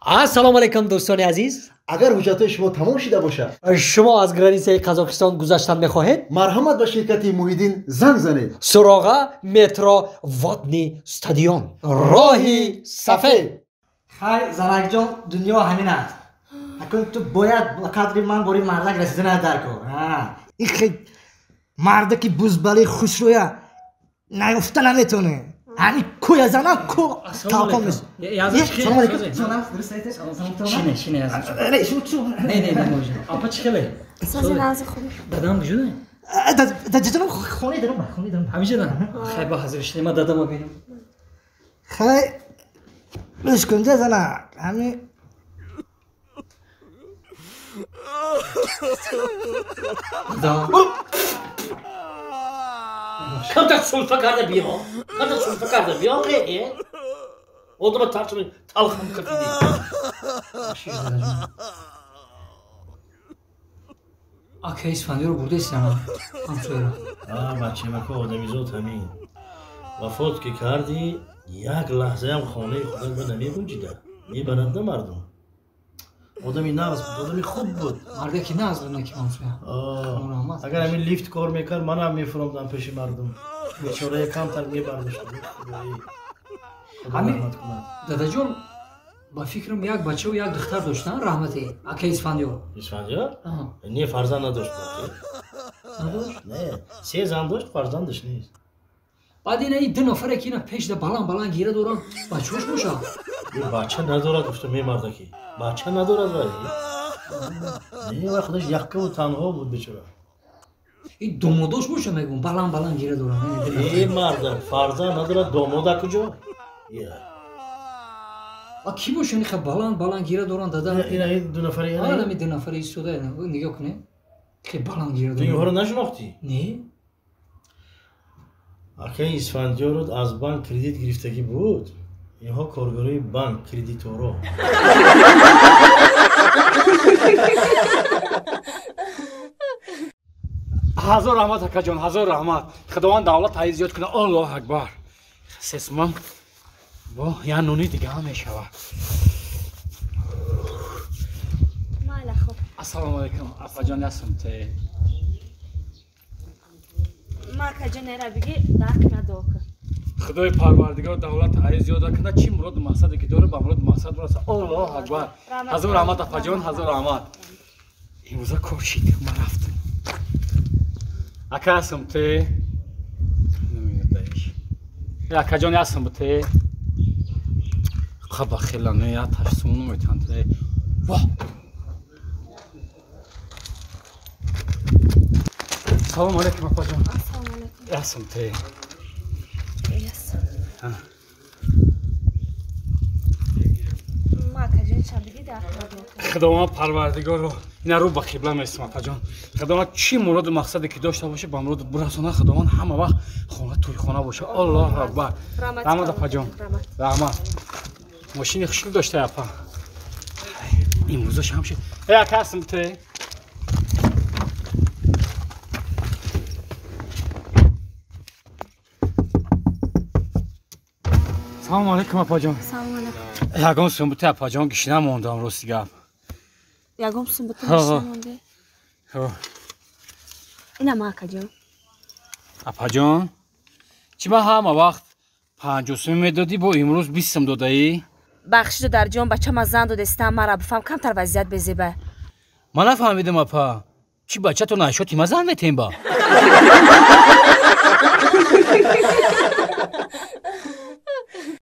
Ассалому алайкум дӯстони азиз. Агар ҳуҷҷатҳои шумо тамом шуда бошад, шумо аз границаи Қазоқистон гузаштан мехоҳед? Марҳамат, ба ширкати Муҳиддин занг занед. Суроға: метро Водный стадион, роҳи сафед. Хай, занакҷон, дунё ҳамин аст. Акун ту бояд ба қадри ман бори мардак расиданат дар кор. Ин хел мардаки бузбалии хушрӯя наёфта наметавонӣ. Ҳамин кӯя занам ку талқон меш. Салом алейкум. Шине, шине. Не, не, не, апа чӣ хеле? Сози нағзи хуб. Дадам куҷода? Дадаҷонам хонаи даром, хонаи даром. Ҳамиҷода? Хай, ба ҳазир шине, ман дадама бинам. Хай, гӯш кун, зана, ҳамин камтар сулфа карда биё, камтар сулфа карда биё. Одама тарчуни талхам кардиди. Ака Исфандиёро бурдесиама ҳамсояро? Бачамако, одамизод ҳамин. Вафот ки кардӣ, як лаҳзаям хонаи худат ба намегунҷида, мебаранда мардум. Одами нағз буд, одами хуб буд. Мардаки нағз буд, наки ҳамсоя. Агар ҳамин лифт кор мекард, манам мефуромдам пеши мардум. Бечорая камтар мебардошт. Ҳамин дадаҷон, ба фикрам, як бачаву як духтар доштан, раҳмати ака Исфандиёр. Исфандиёр не, фарзанд надошт. Надошт? Не, се зан дошт, фарзандаш нест. Баъд ина ин ду нафаре ки ина пешда баланд баланд гира доранд, бачаҳош бошад? Бача надорад, гуфта мемардаки. Бача надорад вай. Не, вай худаш яккаву танҳо буд, бечора. Ин домодош боша, мегӯм, баланд баланд гира доранд. Э, мардак, фарзанд надорад, домода куҷо? А ки боша иха баланд баланд гира доранд, дада? Ина ин ду нафари? Ами ду нафари истода, нигоҳ кунед, хе баланд гира Ту доранд. инҳоро нашинохтӣ? Не. Акаи Исфандиёро аз банк кредит гирифтагӣ буд. Инҳо коргарои банк, кредиторо. Ҳазор раҳмат, акаҷон, ҳазор раҳмат. Худованд давлат ҳай зиёд кунад. Аллоҳ акбар. Сесмам бо я нуни дига ҳам мешавад. Майла, хуб. Ассалому алайкум, апаҷон, ясумте? Ма акаҷон, эра биги, дарк надока. Худои парвардигор давлат ҳай зиёда кунад, чӣ муроду мақсаде ки дорад, ба муроду мақсад бирасад. Аллоҳ акбар. Ҳазор раҳмат, апаҷон, ҳазор раҳмат. Имрӯза кор шид, ман рафтам. Ака ҳастам те? Акаҷон, ҳастам те? Хаба хела не, я ташсум наметан те. Ва! Салом алейкум, апаҷон. Ассалому алайкум. Ҳастам те? Ма акаҷон, ча биги, дарк надока. Худованд парвардигорро ина рӯ ба қибла местам, апаҷон. Худованд чӣ муроду мақсаде ки дошта боша, ба муроду бирасона. Худованд ҳама вақт хона тӯйхона боша. Аллоҳу акбар. Раҳмат, апаҷон, раҳмат. Мошини хушкил дошта, апа. Имрӯза шам шид. Э, ака, ҳастам те? Салому алейкум, апаҷон. Салому алейкум. Ягон сумбуте, апаҷон, гишна мондам, рости гап. Ягон сумбуте гишна монде? Ина ма, акаҷон. Апаҷон, чӣ ман ҳама вақт 50 сум медодӣ, бо имрӯз 20 сум додаӣ? Бахшиду дарҷон, бачама зан додестам, мара бифаҳм, камтар вазъият безеба. Ман нафаҳмидам, апа. Чӣ, бачатон айшоти ма зан метем ба?